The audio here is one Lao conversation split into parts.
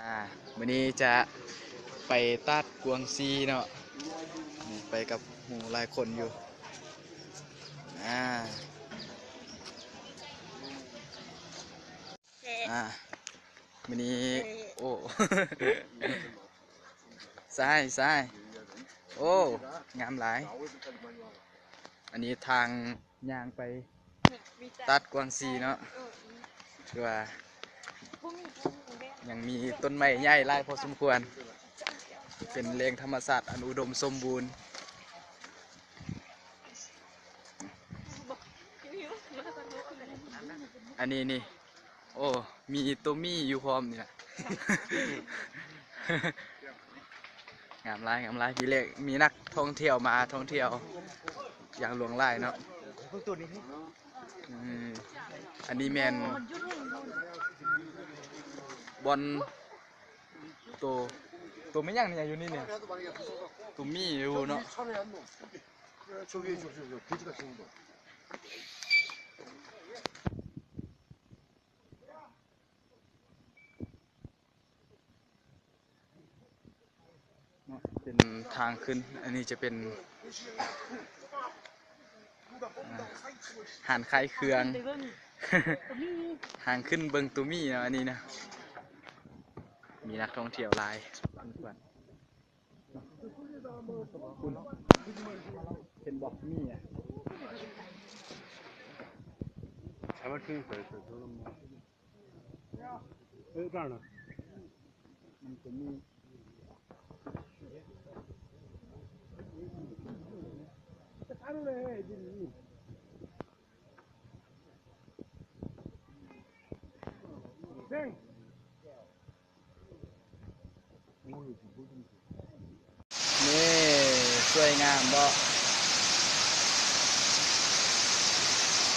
ອ່າ ມື້ນີ້ຈະໄປຕາດກວາງຊີເນາະ ນີ້ໄປກັບໝູ່ຫຼາຍຄົນຢູ່ ອ່າ ອ່າ ມື້ນີ້ ໂອ້ ຊາຍ ຊາຍ ໂອ້ ງາມຫຼາຍ ອັນນີ້ທາງ ຍ່າງໄປຕາດກວາງຊີເນາະ ເອີ ຖືວ່າຍັງມີຕົ້ນໄມ້ໃຫຍ່ຫຼາຍພໍສົມຄວນ ເປັນແຫຼ່ງທຳມະຊາດອັນອຸດົມສົມບູນ ອັນນີ້ນີ້ ໂອ້ ມີໂຕໝີຢູ່ພ້ອມນີ້ນະ ງາມຫຼາຍ ງາມຫຼາຍ ມີແລກ ມີນັກທ່ອງທ່ຽວມາທ່ອງທ່ຽວຢ່າງຫຼວງຫຼາຍເນາະ ອືມ ອັນນີ້ແມ່ນບ່ອນໂຕ ໂຕແມ່ນຫຍັງນີ້ຢູ່ນີ້ນີ້ ໂຕໝີຢູ່ເນາະ. ເນາະ ເປັນທາງຂຶ້ນ ອັນນີ້ຈະເປັນ ອ່າ ຮ້ານຂາຍເຄື່ອງ ທາງຂຶ້ນເບິ່ງໂຕໝີເນາະ ອັນນີ້ນະ ມີນັກທ່ອງທ່ຽວຫຼາຍ ເຫັນບໍ່ ໝີ ເອີ ການນະ ມັນຈະມີ ນີ້ ສວຍງາມບໍ່?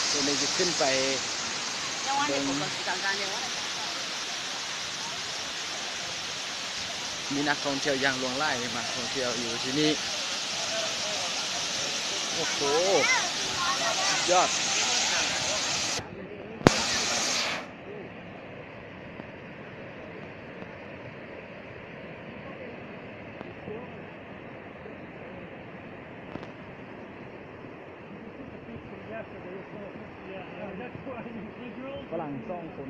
ໂຕນີ້ຈະຂຶ້ນໄປເບິ່ງ ມີນັກທ່ອງທ່ຽວຢ່າງຫຼວງຫຼາຍມາທ່ອງທ່ຽວຢູ່ທີ່ນີ້ ໂອ້ໂຫ ສຸດຍອດ. ຝຣັ່ງສອງຄົນ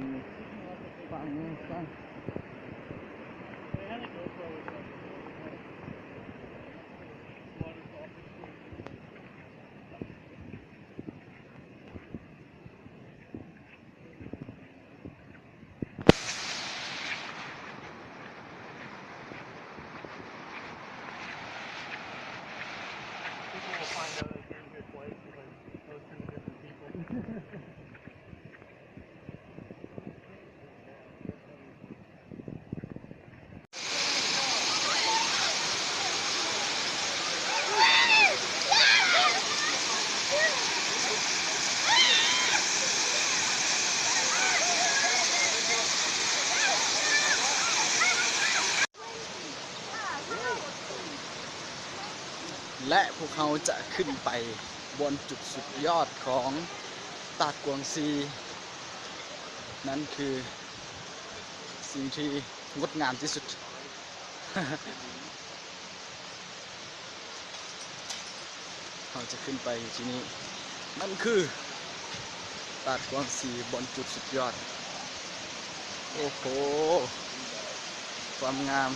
ຝັ່ງ ຝັ່ງ People will find out that you're in a good place because you post to different people. ແລະ ພວກເຮົາຈະຂຶ້ນໄປບ່ອນຈຸດສຸດຍອດຂອງຕາດກວາງຊີ ນັ້ນຄືສິ່ງທີ່ງົດງາມທີ່ສຸດ. ເຮົາຈະຂຶ້ນໄປທີ່ນີ້ ນັ້ນຄືຕາດກວາງຊີ ບ່ອນຈຸດສຸດຍອດ. ໂອ້ໂຫ ຄວາມງາມ.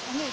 ອັນນີ້